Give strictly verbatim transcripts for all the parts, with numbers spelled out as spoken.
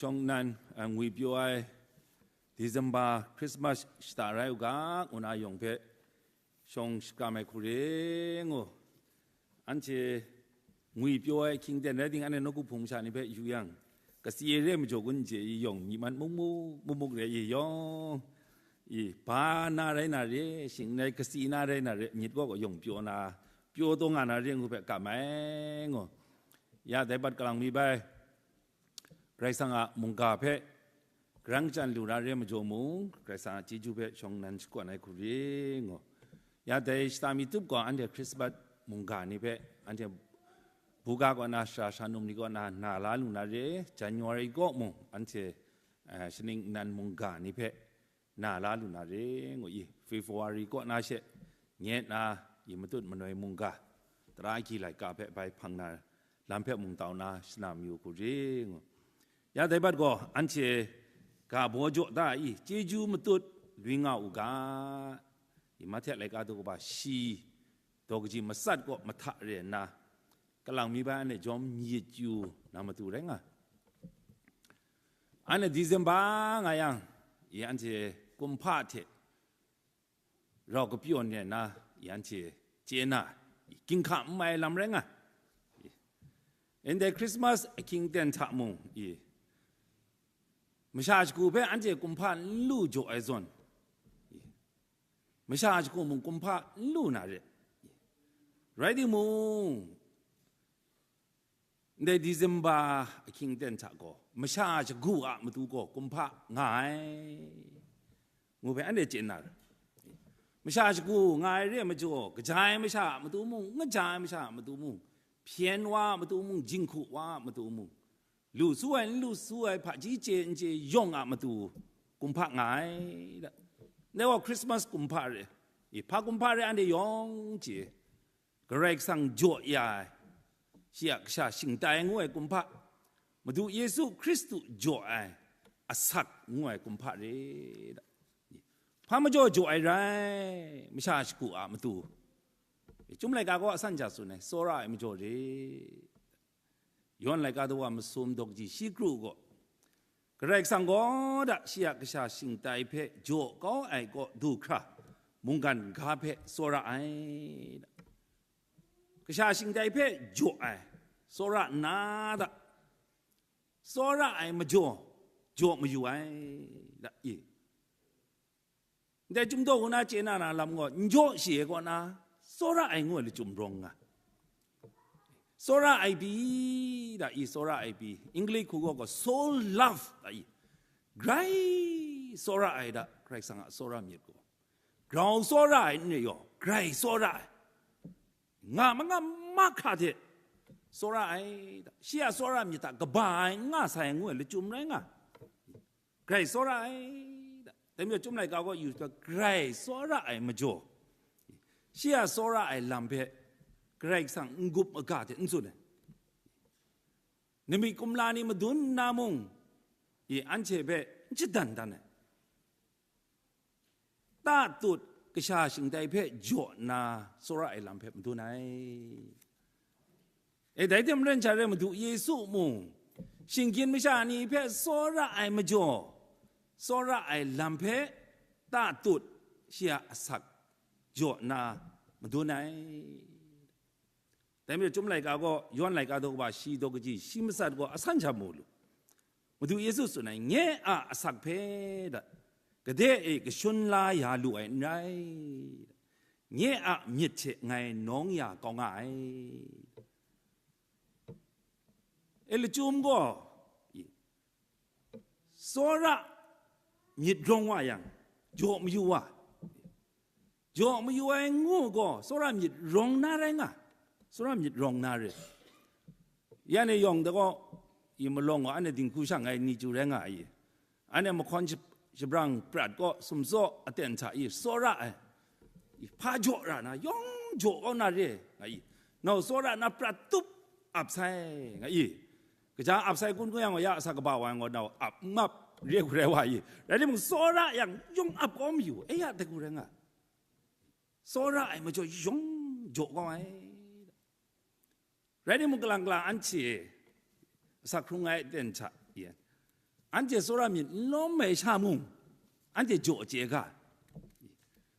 Shawng nnan, eh, ngwipyaw ai December Christmas shata rai u ga, ngu na yawng hpe shawng shakram ai hku re ngu. Anhte ngwipyaw ai hkying ten rai ting, anhte nawku hpung masha ni hpe yu yang, kasi ai re majaw gun n chye i yawng, myi man mung mu, mung mung re i yawng, i, ba na rai na re, shing rai kasi na rai na re, myit gaw yawng pyaw na, pyaw taw nga na re ngu hpe kam ai ngu. Ya dai bat kalang mi bai, Karai Kasang a mungga hpe karang chyan lu na re majaw mung, Karai Kasang a chyeju hpe shawng nnan shakawn ai hku re ngu. Ya dai shata mi tup gaw, anhte Christmas mungga ni hpe, anhte buga kaw na, sara shanum ni kaw na, na la lu na re, January kaw mung, anhte, eh, shaning nnan mungga ni hpe na la lu na re, ngu i, February kaw na she, nye na, i matut manoi mungga, tara agyi laika hpe bai hpang na lam hpe mung tau na shana mayu hku re, ngu. Ya dai bat gaw, anhte ga baw jaw da i, chyeju matut lui nga u ga, i, Mahte laika daw kaba shi, daw kaji matsat kaw mahta re nna, kalang mi bai anhte jawm myit yu na matu rai nga. Anhte December nga yang, i, anhte kumhpa hte rau kapyawn re nna, i, anhte chye na, i, ginhka n mai lam rai nga. I, ndai Christmas ahkying ten hta mung, i, masha shagu hpe anhte kumhpa n lu jaw ai zawn, i, masha shagu mung kumhpa n lu na re. Rai timung, ndai December ahkying ten hta gaw, masha shagu a matu gaw kumhpa nga ai, ngu hpe anhte chye na re. Masha shagu nga ai re ai majaw, kaja ai masha a matu mung, n kaja ai masha a matu mung, hpyen wa a matu mung, jinghku wa a matu mung, lu su ai, n lu su ai, hpaji chye n chye yawng a matu kumhpa nga ai. Dai wa Christmas kumhpa re, i, hpa kumhpa re, anhte yawng chye. Karai Kasang jaw ya ai, shi a kasha shingtai ngu ai kumhpa, Madu Yesu Hkristu jaw ai asak ngu ai kumhpa re. Hpa majaw jaw ai rai, masha shagu a matu. Chyum laika gaw a san ja tsun ai, tsawra ai majaw re. Yawn laika daw masum daw kaji shi kru gaw, Karai Kasang gaw da shi a kasha shingtai hpe jaw kau ai kaw du hkra, mungkan ga hpe tsawra ai. Kasha shingtai hpe jaw ai, tsawra nna da, tsawra ai majaw, jaw mayu ai, da, i. Ndai chyum daw hku na chye na na lam gaw, n jaw shi ai kaw na, tsawra ai ngu ai lachyum rawng nga. Tsawra ai pyi, da i tsawra ai pyi, English hku gaw gaw, soul love, da i. Grai tsawra ai da, Karai Kasang a tsawra myit gaw. Grau tsawra ai n rai yaw, grai tsawra ai. Nga manga mahkra hte tsawra ai, da. Shi a tsawra myit hta kaba ai n nga sai ngu ai lachyum rai nga. Grai tsawra ai, da. Dai majaw chyum laika gaw yu hta grai tsawra ai majaw, shi a tsawra ai lam hpe Karai Kasang n-gup maga hte n tsun ai. Namik kumla ni madun nna mung, i anhte hpe n shadan dan ai. Ta tut kasha shingtai hpe jaw nna tsawra ai lam hpe madun ai. E, dai hte maren sha re Madu Yesu mung, shinggyim masha ni hpe tsawra ai majaw, tsawra ai lam hpe ta tut shi a asak jaw nna madun ai. Dai majaw, Chyum laika gaw, Yawhan laika daw kaba shi daw kaji shi matsat gaw a san sha mu lu. Madu Yesu tsun ai, nye a asak hpe da, gade e kashun la ya lu ai n rai, nye a myit hte ngai nawng ya kau nga ai. E, lachyum gaw, i, tsawra myit rawng wa yang, jaw mayu wa, jaw mayu ai ngu gaw, tsawra myit rawng na rai nga, tsawra myit rawng na re. Ya ni yawng de gaw, i malawng gaw, anhte dinghku shang ai ni chyu rai nga ai, anhte mahkawn shap-, shabrang prat gaw, sumtsaw aten hta i tsawra ai, i hpa jaw ra na, yawng jaw kau na re nga i, nau tsawra na prat tup ap sai nga i, kaja ap sai kun kun yang gaw, ya sa kaba wa yang gaw, nau ap n ap re hku rai wa i, rai timung, tsawra yang yawng ap kau mayu, e ya de hku rai nga. Tsawra ai majaw yawng jaw kau ai. Rai timung, kalang kalang anhte asak hkrung ai aten hta yan, Anhte tsawra myit n lawm ai sha mung, anhte jaw chye ga.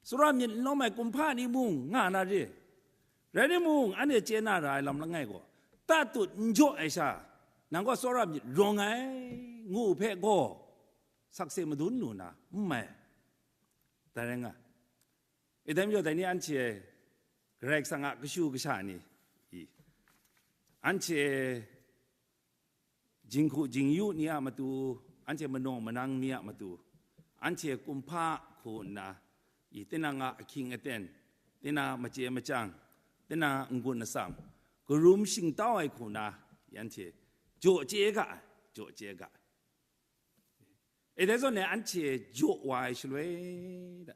Tsawra myit n lawm ai kumhpa ni mung nga na re. Rai timung, anhte chye na ra ai lam langai gaw, tatut n jaw ai sha, nang gaw tsawra myit rawng ai, ngu hpe gaw, sakse madun lu na, n mai. Dai rai nga. E dai majaw, dai ni anhte Karai Kasang a kashu kasha ni, i, anhte jinghku jingyu ni a matu, anhte manawng manang ni a matu, anhte kumhpa hku nna, i, tinang a ahkying aten, tinang a machye machyang, tinang a n-gun atsam, karum shingtau ai hku na, i, anhte jaw chye ga ai, jaw chye ga ai. E dai zawn e, anhte jaw wa ai shaloi, da,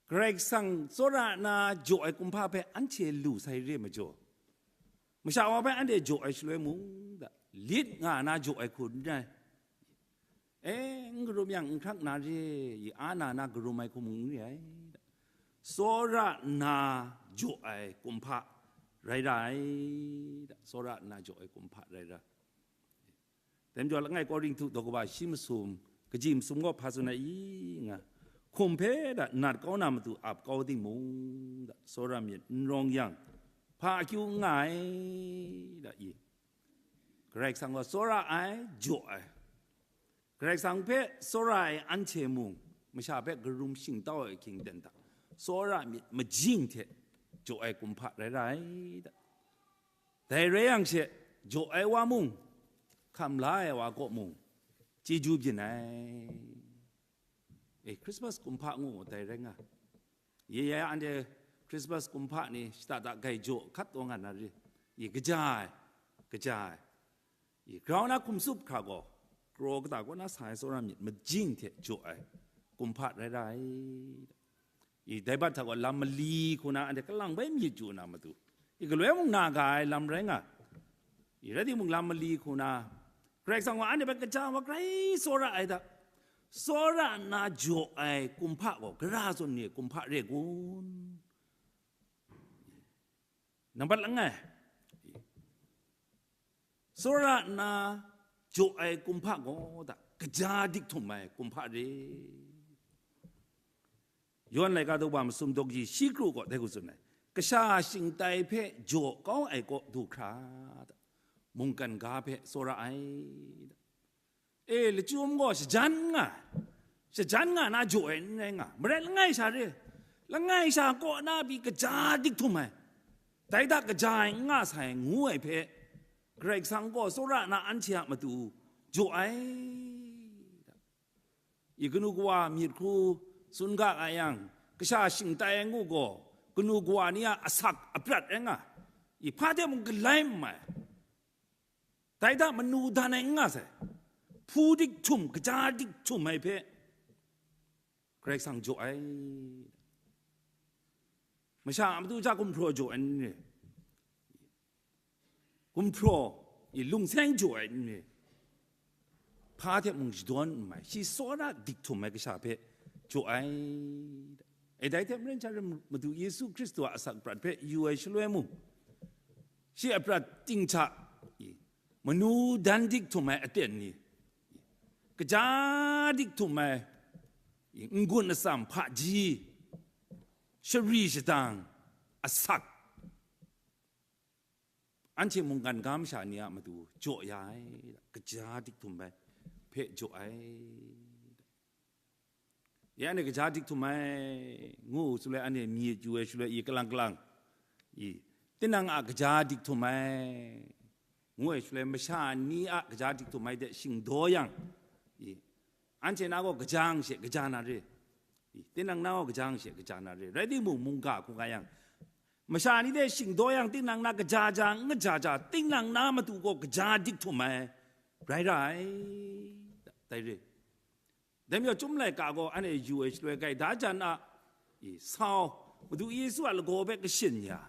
Karai Kasang tsawra na jaw ai kumhpa hpe anhte lu sai re majaw, masha wa hpe anhte jaw ai shaloi mung, da, lit nga na jaw ai hku n rai. E, n karum yang, n hkrak na re, i, a na na karum ai hku mung n re ai, da. Tsawra na jaw ai kumhpa rai ra ai, da. Tsawra na jaw ai kumhpa rai ra. Dai majaw, langai Korinhtu daw kaba shi masum, kaji masum gaw hpa tsun ai i nga, hkum hpe da nat kau na matu ap kau timung, da, tsawra myit n rawng yang, hpa akyu n nga ai, da, i. Karai Kasang gaw tsawra ai, jaw ai. Karai Kasang hpe tsawra ai anhte mung, masha hpe karum shingtau ai ahkying ten hta, tsawra myit majing hte jaw ai kumhpa rai ra ai, da. Dai rai yang she, jaw ai wa mung, hkam la ai wa kaw mung, chyeju byin ai. E, Christmas kumhpa ngu dai rai nga. Ye ya anhte Christmas kumhpa ni shata da gai jaw hkat taw nga na re. I, kaja ai, kaja ai. I, grau na hkum tsup hkra gaw, kraw kata kaw na sa ai tsawra myit majing hte jaw ai kumhpa rai ra ai. I, dai bat hta gaw lam mali hku na anhte kalang bai myit yu na matu, i, galoi mung na ga ai lam rai nga. I, rai timung, lam mali hku na, Karai Kasang gaw anhte hpe kaja wa grai tsawra ai hta, tsawra nna jaw ai kumhpa gaw gara zawn ni kumhpa re kun? Nambat langai, tsawra nna jaw ai kumhpa gaw da, kaja dik htum ai kumhpa re. Yawn laika daw kaba masum, daw kaji shi kru gaw dai hku tsun ai, kasha shingtai hpe jaw kau ai kaw du hkra, mungkan ga hpe tsawra ai. E, lachyum gaw shajan nga ai, shajan nga na jaw ai n rai nga, marai langai sha re, langai sha kaw na pyi kaja dik htum ai, dai hta kaja ai n nga sai, ngu ai hpe, Karai Kasang gaw tsawra na anhte a matu jaw ai. I, kanu kawa myit hkru tsun ga nga yang, kasha shingtai ai ngu gaw, kanu kawa ni a asak aprat rai nga, i, hpa hte mung galai n mai. Dai hta manu dan ai n nga sai, hpu dik htum, kaja dik htum ai hpe Karai Kasang jaw ai. Masha a matu hta gumhpraw jaw ai n re? Gumhpraw, i, lungseng jaw ai n re? Hpa hte mung shadawn n mai, shi tsawra dik htum ai kasha hpe jaw ai. E, dai hte maren sha rai, Madu Yesu Hkristu a asak prat hpe yu ai shaloi mung, shi a prat ting hta, i, manu dan dik htum ai aten ni, kaja dik htum ai, i, n-gun atsam, hpaji, shari shadang, asak, anhte mungkan ga masha ni a matu jaw ya ai, kaja dik htum ai hpe jaw ai. Ya, anhte kaja dik htum ai, ngu shaloi, anhte myit yu ai shaloi, i, kalang kalang, i, tinang a kaja dik htum ai, ngu ai shaloi, masha ni a kaja dik htum ai de shingdaw yang, i, anhte na gaw kaja nga she kaja na re, i, tinang na gaw kaja nga she kaja na re. Rai timung, mungga hku nga yang, masha ni de shingdaw yang, tinang na kaja ja, n kaja ja, tinang na matu gaw kaja dik htum ai rai ra ai, dai re. Dai majaw, Chyum laika gaw anhte yu ai shaloi, gaida jan a, i, sau, Madu Yesu a lagaw hpe kashin ya,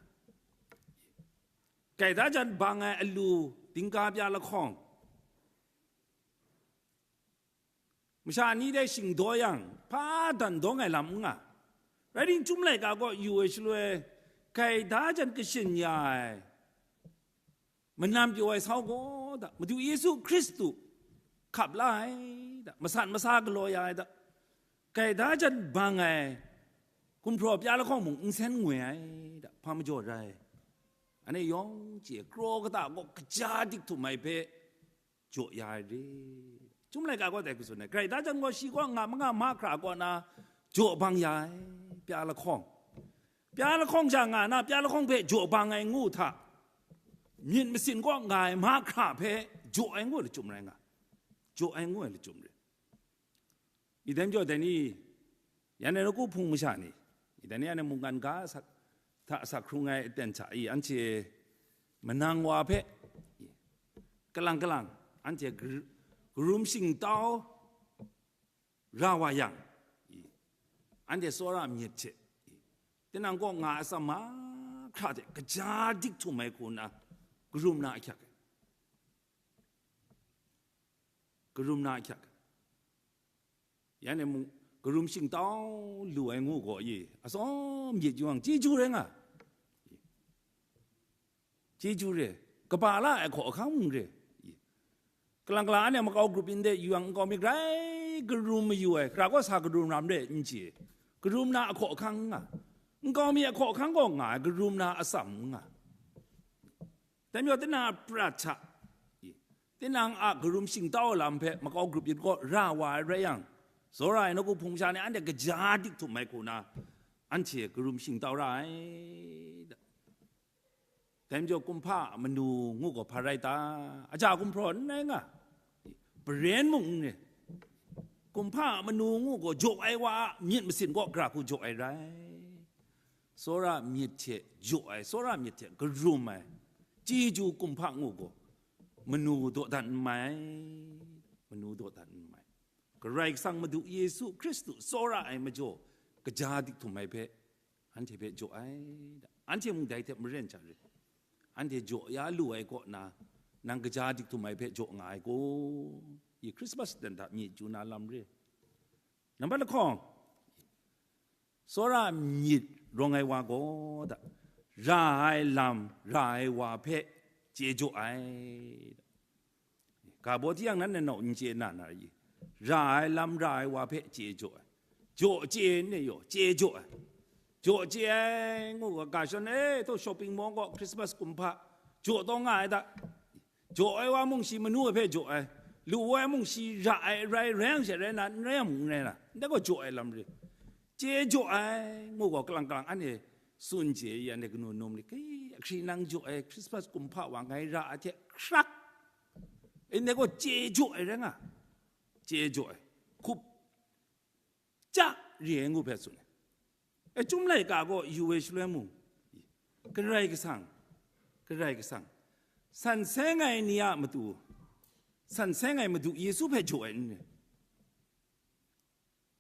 gaida jan bang ai alu, dingga bya lahkawng, masha ni dai shingdaw yang, hpa dan dawng ai lam n nga. Rai timung, Chyum laika gaw yu ai shaloi, gaida jan kashin ya ai, manam pyaw ai sau gaw da, Madu Yesu Hkristu hkap la ai da, masan masa galaw ya ai da, gaida jan bang ai gumhpraw pya lahkawng mung nsen ngoi ai da, hpa majaw rai? Anhte yawng chye, kraw kata gaw kaja dik htum ai hpe jaw ya ai re. Chyum laika gaw dai hku tsun ai, gaida jan gaw shi kaw nga manga mahkra kaw na jaw bang ya ai, pya lahkawng. Pya lahkawng sha nga na, pya lahkawng hpe jaw bang ai ngu hta, myit masin kaw nga ai mahkra hpe jaw ai ngu lachyum rai nga, jaw ai ngu ai lachyum re. Idai majaw dai ni, yan ai nawku hpung masha ni, idai ni yan ai mungkan ga sa, hta sa hkrung ai aten hta i, anhte manang wa hpe, i, kalang kalang, anhte gar-, karum shingtau ra wa yang, i, anhte tsawra myit hte, i, tinang kaw nga ai atsam mahkra hte kaja dik htum ai hku nna, karum na ahkyak ai. Karum na ahkyak ai. Yan e mung, karum shingtau lu ai ngu gaw, i, atsawm myit yawng chyeju rai nga. Chyeju re, kaba la ai hkaw ahkang mung re. Kalang kalang anhte makau grup yin de yu yang, nkau mi grai karum mayu ai, hkra gaw sa karum ram re n chye. Karum na ahkaw ahkang n nga, nkau mi ahkaw ahkang gaw nga ai, karum na atsam n nga. Dai majaw, tinang a prat hta, tinang a karum shingtau lam hpe makau grup yin kaw ra wa ai rai yang, tsawra ai nawku hpung sha ni anhte kaja dik htum ai hku na, anhte karum shingtau ra ai. Dai majaw, kumhpa a manu ngu gaw hpa rai ta? Aja gumhpraw n rai nga, paren mung n re. Kumhpa a manu ngu gaw jaw ai wa a myit masin kaw gara hku jaw ai rai. Tsawra myit hte jaw ai, tsawra myit hte karum ai, chyeju kumhpa ngu gaw, manu dawdan n mai, manu dawdan n mai. Karai Kasang Madu Yesu Hkristu tsawra ai majaw, kaja dik htum ai hpe, anhte hpe jaw ai da. Anhte mung dai hte maren hta re. Anhte jaw ya lu ai kaw na, nang kaja dik htum ai hpe jaw nga ai gaw, i Christmas dan hta myi chyu na lam re. Nambat lahkawng, tsawra myit rawng ai wa gaw da, ra ai lam, ra ai wa hpe chye jaw ai. Ga baw hti yang, nanhte nau n chye na na i? Ra ai lam, ra ai wa hpe chye jaw ai. Jaw chye n re yaw, chye jaw ai. Jaw chye ai ngu ga, ga shon e, htaw shopping mall gaw Christmas kumhpa jaw taw nga ai da. Jaw ai wa mung shi manu ai hpe jaw ai, lu ai mung shi ra ai rai, rai yang she rai na, n rai yang mung n rai na, ndai gaw jaw ai lam re. Chye jaw ai ngu gaw, kalang kalang anhte tsun chye i, anhte kanu num ni, kai, ahkri nang jaw ai Christmas kumhpa wa ngai ra ai hte hkrak, ndai gaw chye jaw ai rai nga, chye jaw ai, hkup ja re ai ngu hpe tsun ai. E, Chyum laika gaw yu ai shaloi mung, Karai Kasang, Karai Kasang, san seng ai ni a matu, san seng ai Madu Yesu hpe jaw ai n re.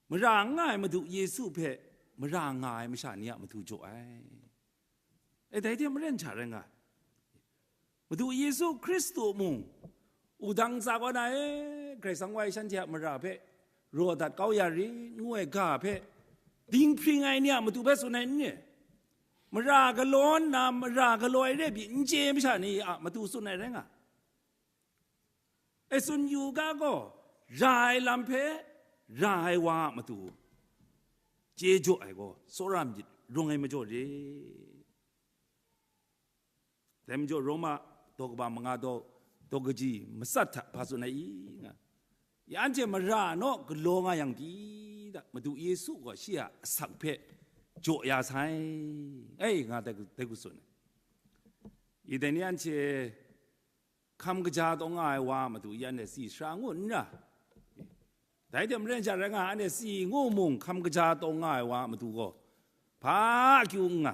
Mara n nga ai Madu Yesu hpe mara nga ai masha ni a matu jaw ai. E, dai hte maren hta rai nga ai. Madu Yesu Hkristu mung, wudang tsa kaw na e, Karai Kasang wa e shanhte a mara hpe raw dat kau ya rit ngu ai ga hpe dinghpring ai ni a matu hpe tsun ai n re? Mara galaw nna, mara galaw ai re pyi n chye ai masha ni a matu tsun ai rai nga. E, tsun yu ga gaw, ra ai lam hpe, ra ai wa a matu chye jaw ai gaw, tsawra myit rawng ai majaw re. Dai majaw, Roma daw kaba manga daw, daw kaji matsat hta hpa tsun ai i nga, ya anhte mara naw galaw nga yang pyi da, Madu Yesu gaw shi a asak hpe jaw ya sai, ai, nga dai, dai hku tsun ai. I dai ni anhte hkam kaja taw nga ai wa a matu, ya anhte tsi sara ngu n ra? Dai hte maren sha rai nga, anhte tsi ngu mung, hkam kaja taw nga ai wa a matu gaw, hpa akyu n nga,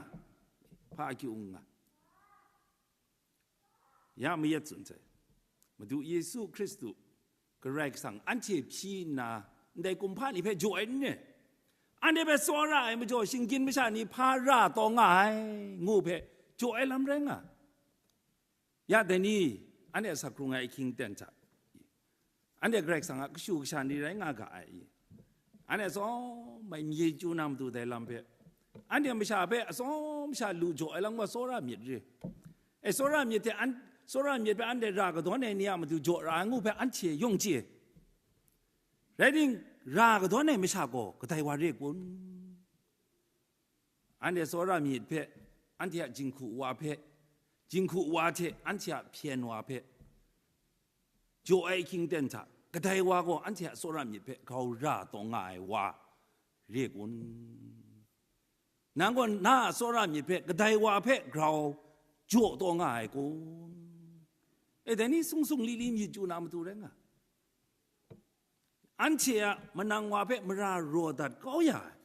hpa akyu n nga. Ya mayat tsun sai, Madu Yesu Hkristu, Karai Kasang, anhte hpyi nna, ndai kumhpa ni hpe jaw ai n re? Anhte hpe tsawra ai majaw, shinggyim masha ni hpa ra taw nga ai, ngu hpe jaw ai lam rai nga. Ya dai ni, anhte asak hkrung ai ahkying ten hta, anhte Karai Kasang a kashu kasha ni rai nga ga ai i? Anhte tsawm ai myi chyu na matu dai lam hpe, anhte masha hpe atsawm sha lu jaw ai lam gaw tsawra myit re. E, tsawra myit hte an, tsawra myit hpe anhte ra kadawn ai ni a matu jaw ra ai ngu hpe anhte yawng chye. Rai ting, ra kadawn ai masha gaw kadai wa re kun? Anhte tsawra myit hpe, anhte a jinghku wa hpe, jinghku wa hte anhte a hpyen wa hpe jaw ai ahkying ten hta, kadai wa gaw anhte a tsawra myit hpe grau ra taw nga ai wa re kun? Nang gaw na a tsawra myit hpe kadai wa hpe grau jaw taw nga ai kun? E, dai ni sung sung li li myit chyu na matu rai nga. Anhte a manang wa hpe mara raw dat kau ya ai,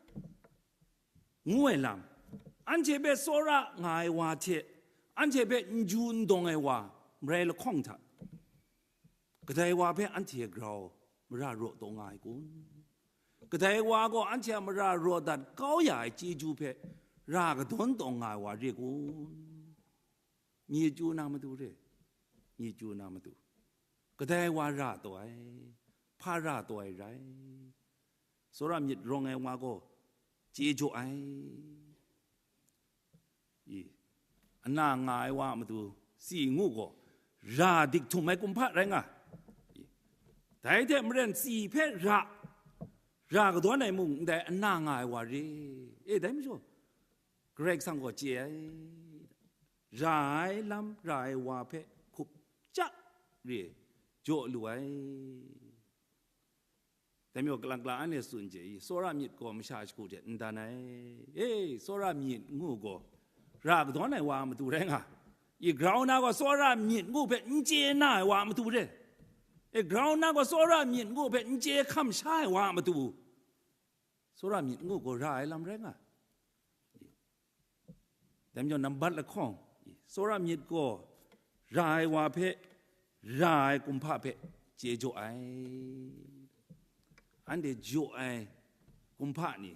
ngu ai lam, anhte hpe tsawra nga ai wa hte anhte hpe n ju n dawng ai wa marai lahkawng hta, kadai wa hpe anhte grau mara raw taw nga ai kun? Kadai wa gaw anhte a mara raw dat kau ya ai chyeju hpe ra kadawn taw nga ai wa re kun? Myit chyu na matu re, myit chyu na matu. Kadai wa ra taw ai, hpa ra taw ai rai? Tsawra myit rawng ai wa gaw chye jaw ai. I, ana nga ai wa a matu si ngu gaw, ra dik htum ai kumhpa rai nga. I, dai hte maren si hpe ra, ra kadawn ai mung ndai ana nga ai wa re. E, dai majaw, Karai Kasang gaw chye ai, ra ai lam ra ai wa hpe hkup ja re jaw lu ai. Dai majaw, kalang kalang anhte tsun je i, tsawra myit gaw masha shagu hte n dan ai. E, tsawra myit ngu gaw, ra kadawn ai wa a matu rai nga. I, grau na gaw tsawra myit ngu hpe n chye na ai wa a matu re. E, grau na gaw tsawra myit ngu hpe n chye hkam sha ai wa a matu, tsawra myit ngu gaw ra ai lam rai nga. Dai majaw, nambat lahkawng, tsawra myit gaw ra ai wa hpe, ra ai kumhpa hpe chye jaw ai. Anhte jaw ai kumhpa ni,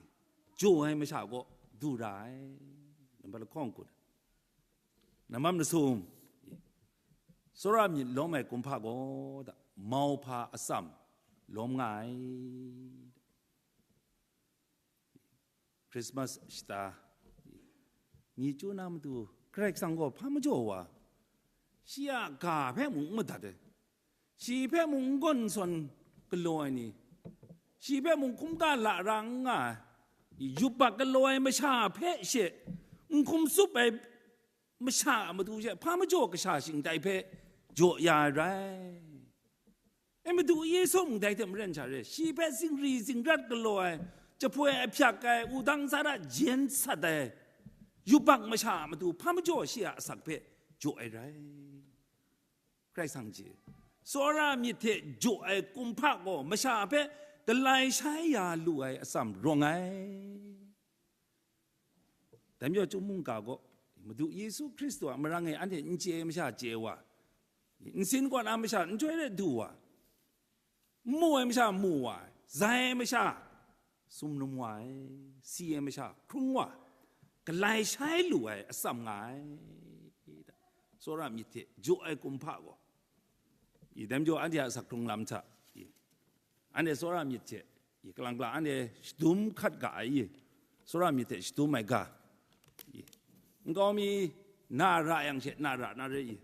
jaw ai masha gaw du ra ai. Nambat lahkawng kun. Nambat masum, tsawra myit lawm ai kumhpa gaw da, mauhpa atsam lawm nga ai. Christmas shata, myit chyu na matu, Karai Kasang gaw hpa majaw wa, shi a ga hpe mung n madat ai, shi hpe mung n gawn n sawn galaw ai ni, shi hpe mung hkungga lara n nga ai, yubak galaw ai masha hpe she n hkum tsup ai masha a matu she hpa majaw kasha shingtai hpe jaw ya ai rai? E, Madu Yesu mung dai hte maren sha re, shi hpe zingri zingrat galaw ai, jahpoi ahpyak ai, wudang tsara jen sat ai yubak masha a matu hpa majaw shi a asak hpe jaw ai rai? Karai Kasang chye, tsawra myit hte jaw ai kumhpa gaw masha hpe galai shai ya lu ai atsam rawng ai. Dai majaw, Chyum mungga gaw, Madu Yesu Hkristu a marang e anhte n chye ai masha chye wa, nsin kawn a masha nhtoi hte du wa, n mu ai masha mu wa, zai ai masha sumnum wa ai, si ai masha hkrung wa, galai shai lu ai atsam nga ai. Tsawra myit hte jaw ai kumhpa gaw, i, dai majaw, anhte a asak hkrung lam hta, i, anhte tsawra myit hte, i, kalang kalang anhte shadum hkat ga ai, i, tsawra myit hte shadum ai ga, i, nkau mi na ra yang she na ra na re, i,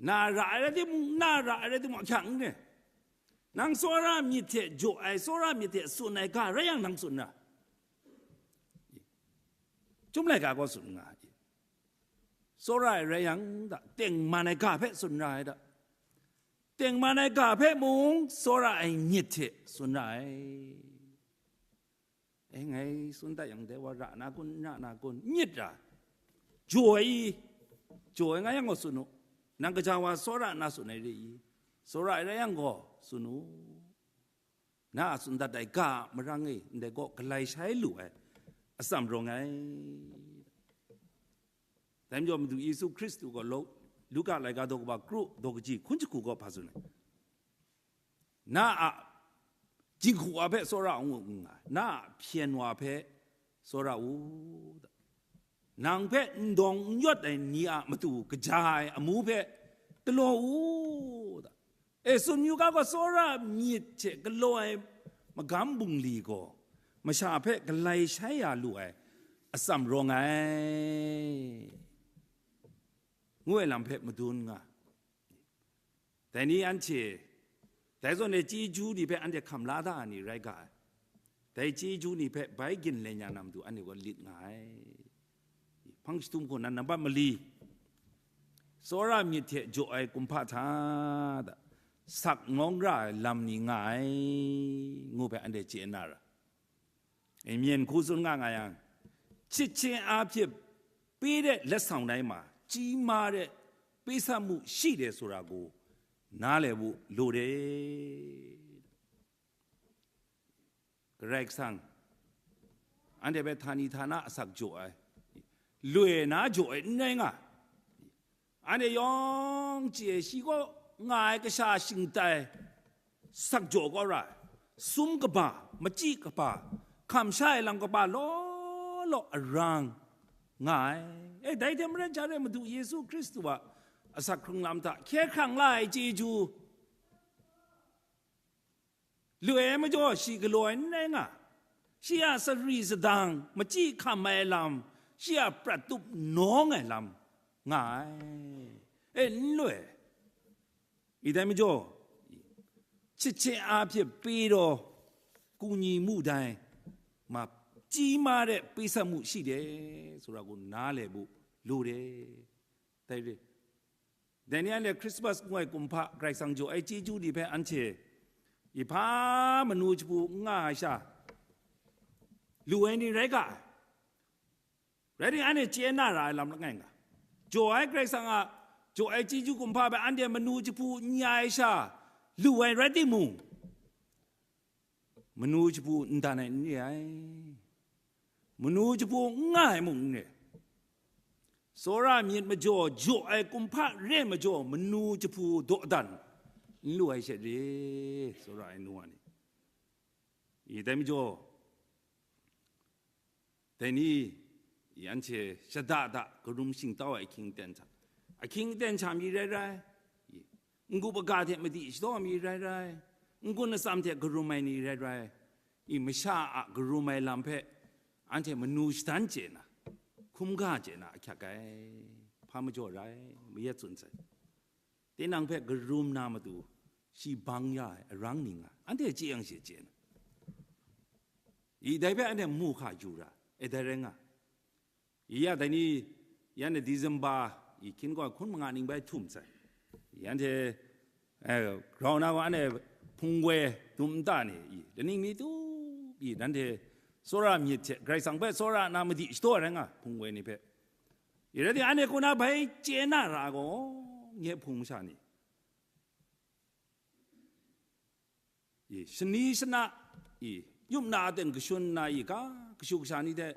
na ra ai rai timung, na ra ai rai timung, ahkyak n re. Nang tsawra myit hte jaw ai, tsawra myit hte tsun ai ga rai yang, nang tsun ra. Chyum laika gaw tsun nga ai. Tsawra ai rai yang da, tengman ai ga hpe tsun ra ai da. Tengman ai ga hpe mung tsawra ai myit hte tsun ra ai. E, ngai tsun dat yang, dai wa ra na kun, n ra na kun, myit ra, jaw ai, jaw ai nga yang gaw tsun u. Nang kaja wa tsawra na tsun ai re i? Tsawra ai rai yang gaw tsun u. Na a tsun dat ai ga a marang e, ndai gaw galai shai lu ai atsam rawng ai. Dai majaw, Madu Yesu Hkristu gaw Lu-, Luka laika daw kaba kru, daw kaji hkun jahku gaw hpa tsun ai? Na a jinghku wa hpe tsawra ngu n nga, na a hpyen wa hpe tsawra u. Nang hpe n dawng n yawt ai ni a matu kaja ai amu hpe galaw u. E, tsun yu ga gaw, tsawra myit hte galaw ai magam bungli gaw masha hpe galai shai ya lu ai atsam rawng ai, ngu ai lam hpe madun nga. Dai ni anhte Dai zawn e chyeju ni hpe anhte hkam la da ai ni rai ga ai. Dai chyeju ni hpe bai gin leng ya na matu anhte gaw lit nga ai. Hpang jahtum hku nan nambat mali, tsawra myit hte jaw ai kumhpa hta da, sak nawng ra ai lam ni nga ai, ngu hpe anhte chye na ra. Myen hku tsun nga nga yang, ချစ်ခြင်းအားဖြင့် ပေးတဲ့ လက်ဆောင်တိုင်းမှာ ကြီးမားတဲ့ ပေးဆပ်မှု ရှိတယ်ဆိုတာကို နားလည်ဖို့ လိုတယ်။ Karai Kasang, anhte hpe htani htana asak jaw ai, loi na jaw ai n rai nga. Anhte yawng chye ai, shi kaw nga ai kasha shingtai, sak jaw kau ra ai, sum kaba, machyi kaba, hkam sha ai lam kaba law law arang nga ai. E, dai hte maren, sha re Madu Yesu Hkristu a asak hkrung lam hta hkye hkrang la ai chyeju, lu ai majaw, shi galaw ai n rai nga, shi a sari sadang, machyi hkam ai lam, shi a prat tup nawng ai lam nga ai. E, n lu ai. ဒီတိုင်းမကြော့၊ ချစ်ခြင်းအားဖြင့်ပေးသော ကူညီမှုတိုင်းမှာ ကြီးမားတဲ့ပေးဆပ်မှုရှိတယ်ဆိုတာကို နားလည်ဖို့လိုတယ်။ ဒါတွေ Daniel le Christmas ngoi kumhpa Karai Kasang jaw ai chyeju ni hpe anhte i hpa manu japu n nga ai sha, lu ai ni rai ga ai. Rai timung, anhte chye na ra ai lam langai nga, jaw ai Karai Kasang a jaw ai chyeju kumhpa hpe anhte manu japu n ya ai sha, lu ai rai timung, manu japu n dan ai n re ai, manu japu n nga ai mung n re. Tsawra myit majaw jaw ai kumhpa re majaw, manu japu dawdan n lu ai she re, tsawra ai nu wa ni. I dai majaw, dai ni, i anhte shada da karum shingtau ai ahkying aten hta, ahkying aten hta mi rai rai, i n-gup aga hte madi shadaw mi rai rai, n-gun atsam hte karum ai ni rai rai, i masha a karum ai lam hpe anhte manu shadan chye na, hkrum ga chye na ahkyak ai, hpa majaw rai, mayat tsun sai. Tinang hpe karum na matu, shi bang ya ai arang ni nga, anhte chye yang she chye na, i dai hpe anhte mu hka yu ra, e dai rai nga. I ya dai ni, yan e December i hkyin gaw hkun manga ning bai htum sai. I anhte, eh, grau na gaw, anhte hpungwe dum nta ni, i laning mi tu, i nanhte tsawra myit hte Karai Kasang hpe tsawra na madi shadaw rai nga, hpungwe ni hpe. I rai timung, anhte kaw na bai chye na ra gaw, nye hpung masha ni, i shani shana, i yum na aten kashun na, i ga kashu kasha ni hte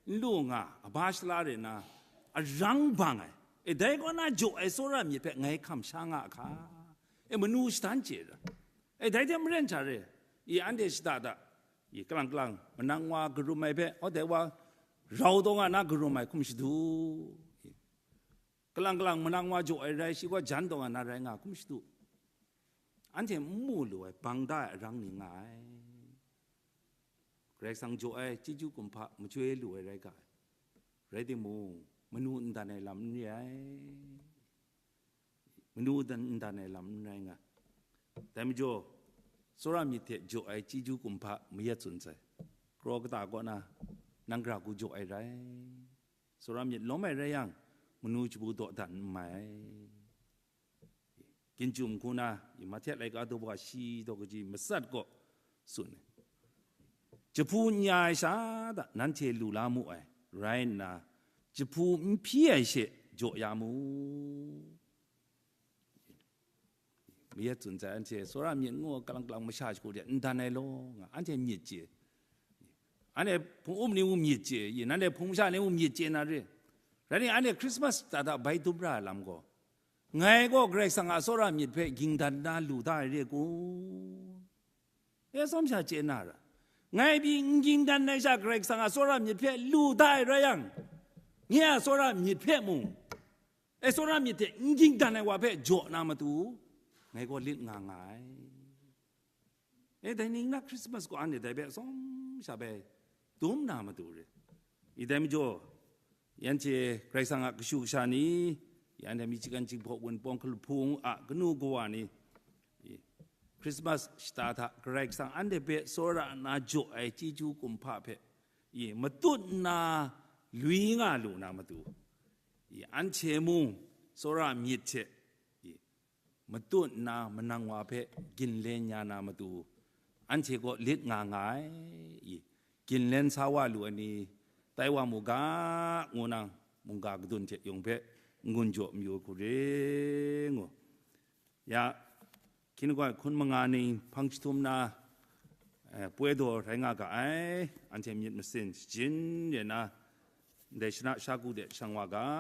n lu nga, aba shala re na, arang bang ai. E, dai kaw na jaw ai tsawra myit hpe ngai hkam sha nga a hka? E, manu shadan chye ra. E, dai hte maren, sha re, i anhte shada da, i kalang kalang manang wa karum ai hpe, o dai wa rau taw nga na karum ai hkum shadu, i kalang kalang manang wa jaw ai rai, shi gaw jan taw nga na rai nga hkum shadu, anhte n mu lu ai, bang da ai arang ni nga ai. Karai Kasang jaw ai chyeju kumhpa majoi lu ai rai ga ai. Rai timung, manu n dan ai lam n re ai. Manu dan, n dan ai lam n rai nga. Dai majaw, tsawra myit hte jaw ai chyeju kumhpa mayat tsun sai. Kraw kata kaw na, nang gara hku jaw ai rai. Tsawra myit lawm ai rai yang, manu japu dawdan n mai ai. Ginjum hku na, i Mahte laika daw wa shi daw kaji matsat gaw tsun ai. Jahpu n ya ai sha da nanhte lu la mu ai rai nna, jahpu n hpyi ai she jaw ya mu. Mayat tsun sai, anhte tsawra myit ngu, kalang kalang masha shagu de n dan ai law nga, anhte myit chye. Anhte hpung up ni mung myit chye, i nanhte hpung masha ni mung myit chye na re. Rai nna, anhte Christmas ta da bai dum ra ai lam gaw, ngai gaw Karai Kasang a tsawra myit hpe ging dan na lu da ai re kun? E, tsawm sha chye na ra. Ngai pyi n ging dan ai sha Karai Kasang a tsawra myit hpe lu da ai rai yang, nye a tsawra myit hpe mung, e, tsawra myit hte n ging dan ai wa hpe jaw na matu, ngai gaw lit nga nga ai. E, dai ning na Christmas gaw anhte dai hpe tsawm sha bai dum na matu re. I dai majaw, yanhte Karai Kasang a kashu kasha ni, yanhte Michigan Jinghpaw Wunpawng Hkalup Hpung a kanu kawa ni, i, Krismas shata hta Karai Kasang anhte hpe tsawra nna jaw ai chyeju kumhpa hpe, i, matut nna lui nga lu na matu, i, anhte mung tsawra myit hte, i, matut nna manang wa hpe ginlen ya na matu, anhte kaw lit nga nga ai, i, ginlen sa wa lu ai ni, tai wa mu ga, ngu nang mungga kadun hte yawng hpe n-gun jaw mayu hku re ngu. Ya, hkin goi hkun manga ning hpang jahtum na, eh, poi daw rai nga ga ai, anhte myit masin shajin re na, ndai shana shagu de shang wa ga.